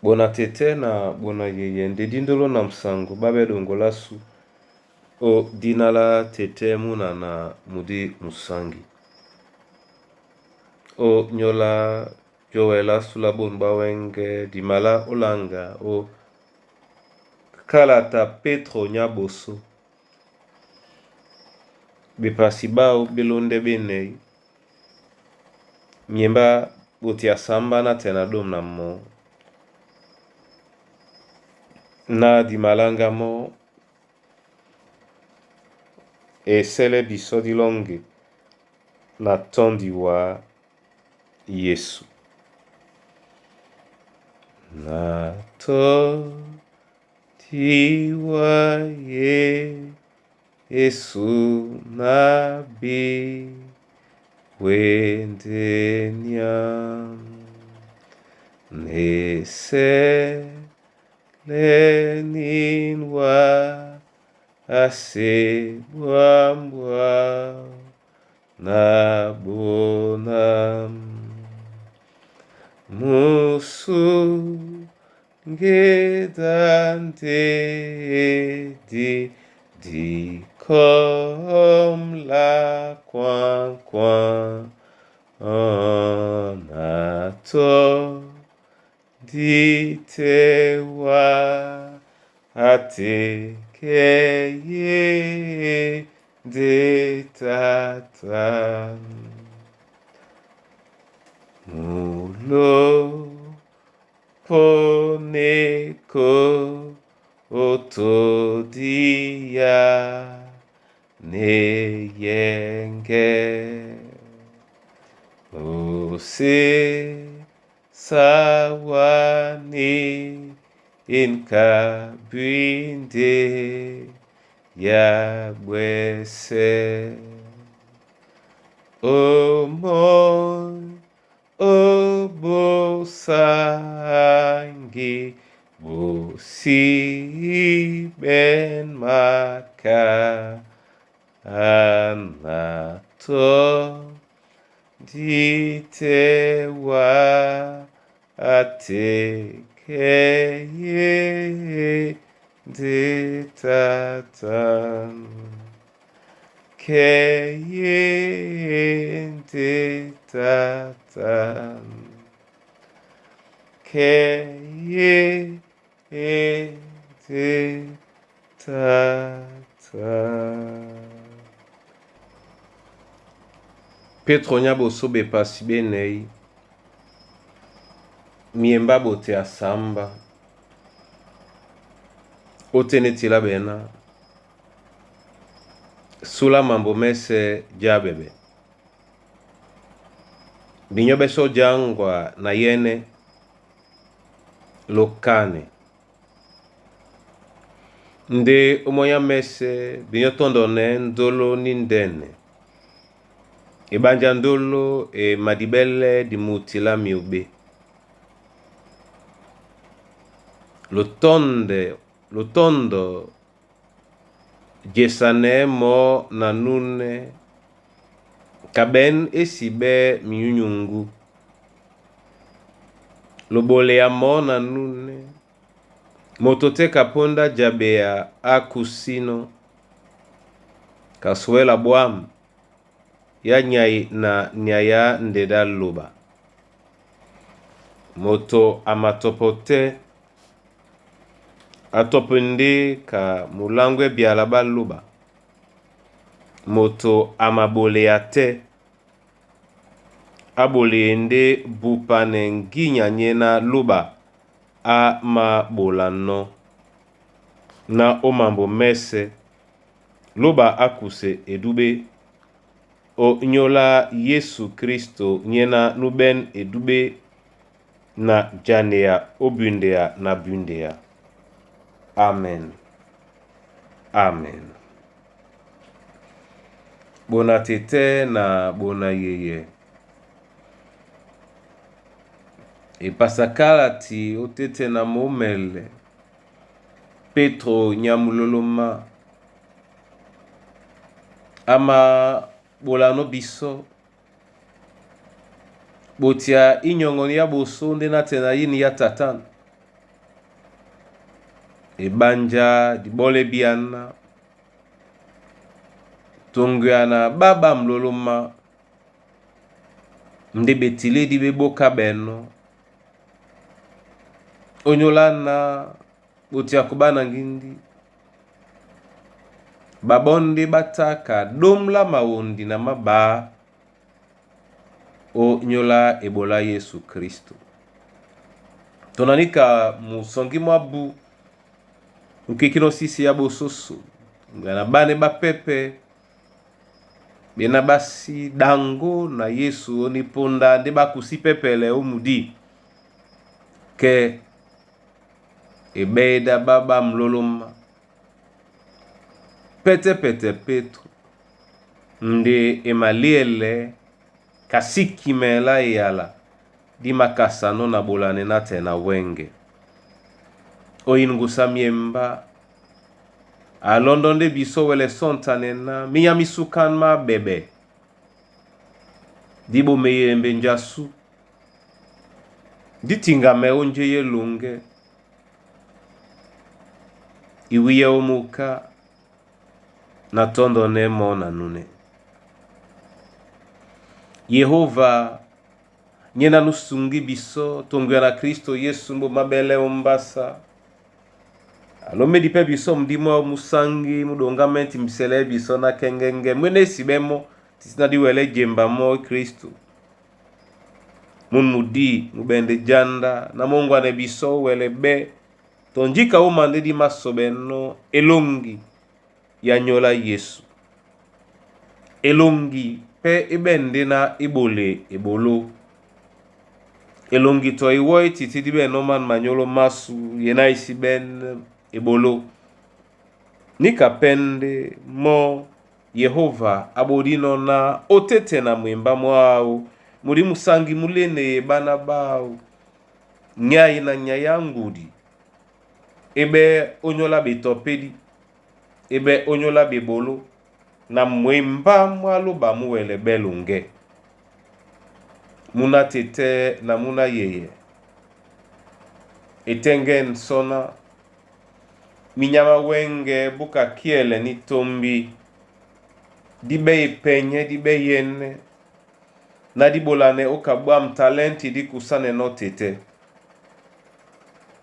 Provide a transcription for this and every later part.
Bona tɛ́tɛ́ na bona yeyɛ ndé díndoló na musango ɓá ɓɛ́ ɗoŋgo lásu ó dína lá tɛ́tɛ́ múna na mudí musáŋgi. Ó nyóla jówɛ lá sú lá bôn ɓá wɛ́ŋgɛ̄ dimalá ólaŋga ó kálata Pétro nyá ɓosó. Ɓepasi ɓáō ɓé lóndɛ́ ɓé enɛy, myembá ɓotea sǎmbá nátɛɛ na ɗôôm na mɔɔ́. Ná di maláŋgá mɔ́ e sɛ́lɛ́ bisɔ́ dí lɔ́ŋgi na tɔ́ndi wǎ Yesu. Na tɔ́ndi wá Yesu na bi wendenya neselenin wa ase bwambwa na bona musu ngéda ndé di kɔ́mla kwaŋ-kwaŋ na tɔ́ndi tɛ́ wá ate kɛ yé ndé tata. Mulopo ne ko otodia ne yenge ose sawani inkabuinde ya bwese omo obosangi bosi ben maka anato dite wa ate ke ye de tata ke ye de tata ke ye de tata. Petro nya boso bepasi benei miemba bote asamba otenetila bena sula mambo mese jabebe binyo beso jangwa na yene lokane nde omoya mese binyo tondone ndolo ni ndene ebanja ndolo e madibele di mutila miube lotonde lotondo jesane mo na nune kaben esibe miunyungu lobole ya mo na nune moto te kaponda jabea akusino kasuela bwam ya nyai na nyaya ndeda loba moto amatopo te atopo nde ka mulangwe biala baloba moto amabolea te abole nde bupane nginya nyena loba amabola no na omambo mese loba akuse edube o nyola Yesu Kristo nyena nuben edube na janea obundea na bundea. Amen. Amen. Bona tete na bona yeye. Epasakala ti otete na momele Petro nyamuloloma ama bolano biso botia inyongoni ya boso nde na tena yini ya tatan. Ebánjá di bíáná tongwea na ɓá ɓamlólómá ndé ɓetilídi ɓé ɓóká ɓɛnɔ́ ónyólá na ɓotiako ɓá naŋgíndí ɓaɓɔ́ ndé ɓá táka ɗómlá mawondi na máɓǎ ó nyóla ebolá Yesu Kristo. To na níka musɔŋgí mwábu mukiki na osisi ya bososo ngwea na ɓánɛ ɓá pɛpɛ bena basi dango na Yesu oni ponda nde bakusi pɛpɛlɛ omudi ke ebeda baba mloloma pete pete Petro nde emaliele kasiki mela eyala di makasano na bolane na te na wenge oyingusa miemba alondo nde biso wele sontane na minya misukan ma bebe di bomeyembe njasu di tingame onje ye longe iwiye omuka na tondo ne mo na nune Yehova nye na nusungi biso tongwea na Kristo Yesu mbo mabele ombasa alomedi mpe biso mdimo musangi mudonga menti misele biso na kengenge mwene esibe mo titi na diwele jemba mo Kristo mun mudi mubende janda na mongwane biso wele be tonjika uma nde di masobe no elongi ya nyola Yesu elongi pe ebende na ebole ebolo elongi to iwo titi di be no man manyolo masu yena isi ben ebolo nika pende mo Yehova abodino na otete na mwemba mwao muli musangi mulene bana bao nyai na nyaya ngudi ebe onyola betopedi ebe onyola bebolo na mwemba mwaloba muwele belunge muna tete na muna yeye etenge nsona minyama wenge buka kiele ni tombi dibe ipenye dibe yene na dibolane okabwam talenti dikusane no tete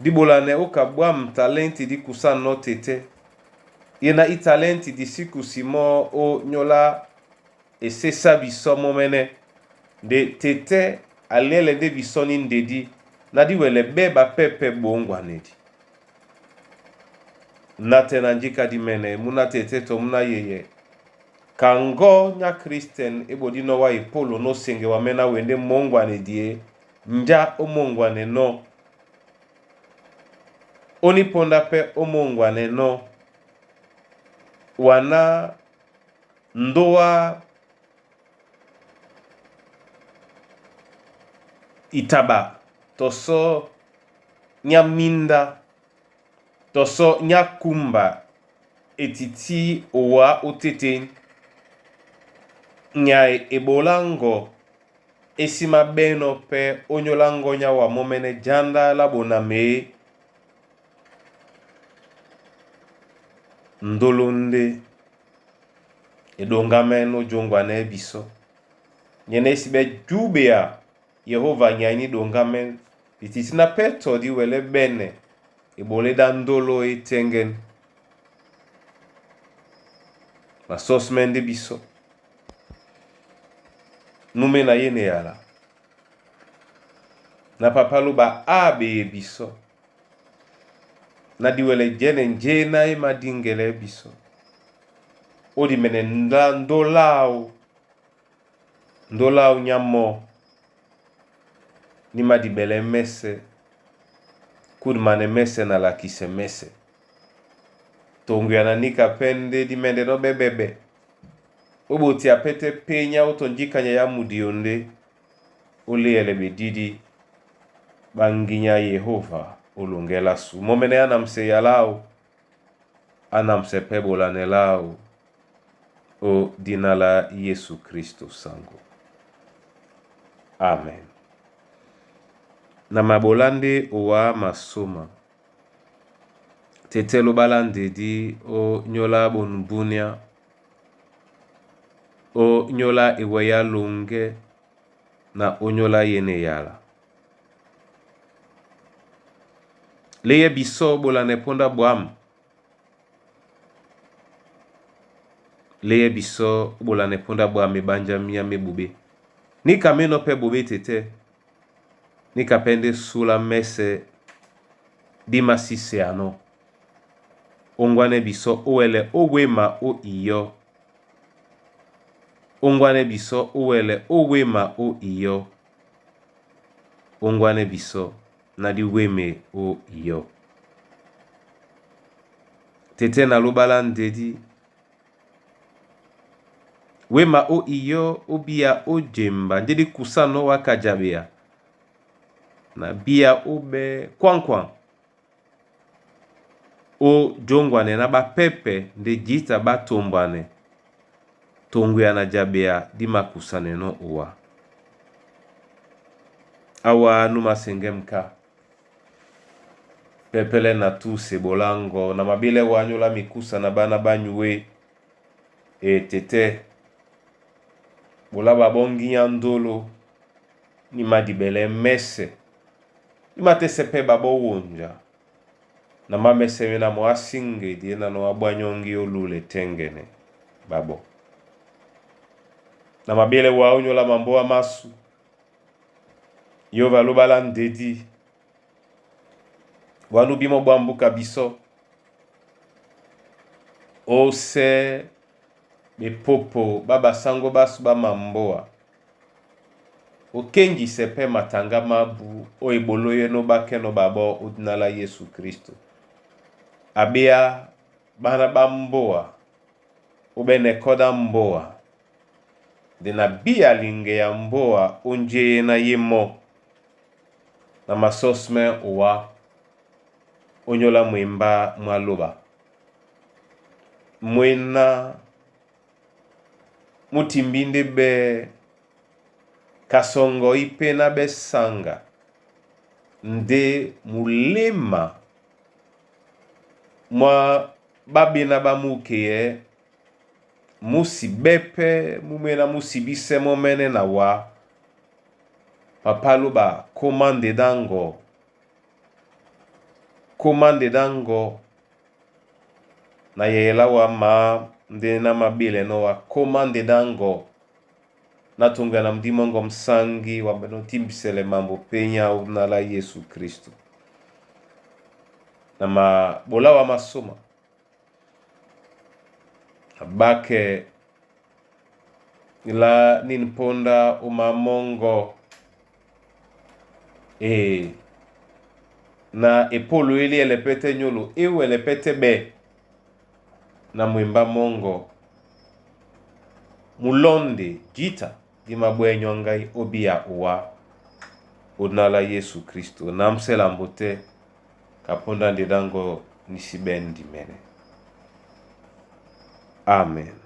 dibolane okabwam talenti dikusane no tete yena italenti disikusi mo o nyola esesa biso momene nde tete aliele nde biso ni ndedi na diwele be bapepe bongwanedi nate na njika di mene muna tete to muna yeye kango nya Christian ebodi no wa epolo no senge wa mena wende mongwane die nja omongwane no oniponda pe omongwane no wana ndoa itaba toso nyaminda toso nyakumba etiti owa otete nyai ebolango esima beno pe onyolango nya wa momene janda la boname ndolonde edongame no jongwane biso nyene esibe jubea Yehova nyai ni dongame ititi na peto di wele bene ebole da ndolo etengen masos mende biso nume na ye ne yala na papa loba abe biso na diwele jene nje na ye madingele biso odi mene ndolao ndolao nyamo ni madibele mese kudmane mese na lakise mese tongu nika pende di mende no bebebe oboti apete penya otonjikanya ya mudionde oleyele bedidi banginya Yehova olongela su momene anamse yalao anamse pebola lao o dina la Yesu Kristo sango. Amen. Na mabola nde owa masoma. Tɛtɛ lóɓa lá ndedí ó nyóla ɓonu búnyá, ó nyóla ewɛyí á loŋgɛ́ na ó nyóla yêne eyala. Léyɛ bisɔ́ ɓolanɛ póndá ɓwǎm̀. Léyɛ bisɔ́ ɓolanɛ póndá ɓwǎm̀ meɓánjá míá mé ɓoɓé. Níka ménɔ̄ pɛ́ ɓoɓé tɛtɛ́. Níka pɛ́ ndé súla mɛ́sɛ̄ dí māsíseanɔ́. Óŋgwanɛ́ bisɔ́ ó wɛlɛ ó wěma ó iyɔ́. Óŋgwanɛ́ bisɔ́ ó wɛlɛ ó wěma ó iyɔ́. Óŋgwanɛ́ bisɔ́ ná dí wéme ó iyɔ́. Tɛtɛ́ na lóɓa lá ndedí. Wéma ó iyɔ́ ó bíya ó jemba ndé dí kusánɔ́ wá kajaɓea na bíya óɓɛ́ kwáŋ-kwáŋ. Ó jóŋgwanɛ ná ɓápɛ́pɛ̄ ndé jǐta ɓá tombwanɛ toŋgoya na jaɓea dí makusanɛnɔ́ owá. Áwá nú māseŋgɛ́m ká. Pɛ́pɛ́lɛ́ na túse ɓoláŋgɔ na maɓílɛ́ wá nyóla mikúsa na ɓána ɓá nyué e tɛtɛ́ ɓola ɓaɓɔ́ ŋgínya ndólo ní mádìɓɛlɛ́ mɛ́sɛ̄ ní matɛ́sɛ̄ pɛ́ ɓaɓɔ́ wonja na má mɛ́sɛ̄ méná mɔ́ á síŋgedi énánɔ̄ á ɓwányɔ́ŋgí ólúlɛ tɛ́ŋgɛnɛ ɓaɓɔ́. Na maɓílɛ́ wá ó nyóla mambóa másu Yehova lóɓa lá ndedí wá nú bímɔ́ ɓwǎm̀ búka bisɔ́ ó sɛ́ ɓepópo ɓá ɓasáŋgó ɓásu ɓá mambóa ó kéŋgisɛ pɛ́ mataŋgá mábú ó eɓoló yɛ́nɛ́ ó ɓákɛ́nɔ̄ ɓaɓɔ́ ó dina lá Yésu Krísto. Abéá ɓána ɓá mbóa ó ɓɛ́nɛ̄ kɔ́ dá mbóa nde na bíya liŋgeya mbóa ó njéé ná yé mɔ́ na masɔ́smɛ́ owá ó nyóla mwembá mwá lóɓa. Mwéná mú timbí ndé ɓɛ́ kasɔŋgɔ ípé ná ɓɛ́ saŋga ndé muléma mwá ɓáɓéná ɓá múkeɛ́ mú si ɓɛ́ pɛ́ mú mwéná mú sibísɛ́ mɔ́mɛ́nɛ́ na wǎ. Papá lóɓa kómá ndedáŋgɔ, kómá ndedáŋgɔ na yɛyɛ lá wá maá ndé ná māɓílɛnɔ́ wá kómá ndedáŋgɔ ná toŋgoya na mudí mɔ́ŋgɔ msáŋgi wambɛnɔ́ tímbisɛlɛ mambo pényá ó dina lá Yésu Krísto. Na maɓolá wá másóma na ɓákɛ lá nîn póndá ó má mɔ́ŋgɔ e na epólo élí ɛlɛ pɛ́ tɛ́ nyólo é wɛlɛ pɛ́ tɛ́ ɓɛ́ na mwembá mɔ́ŋgɔ mulɔ́nde jǐta dí máɓwɛ́nyɔ́ ŋgái ó bíya owá ó dina lá Yésu Krísto na ámsɛ́ lambo tɛ́ ka póndá ndedáŋgɔ ní sí ɓɛ́ ndimɛnɛ. Amen.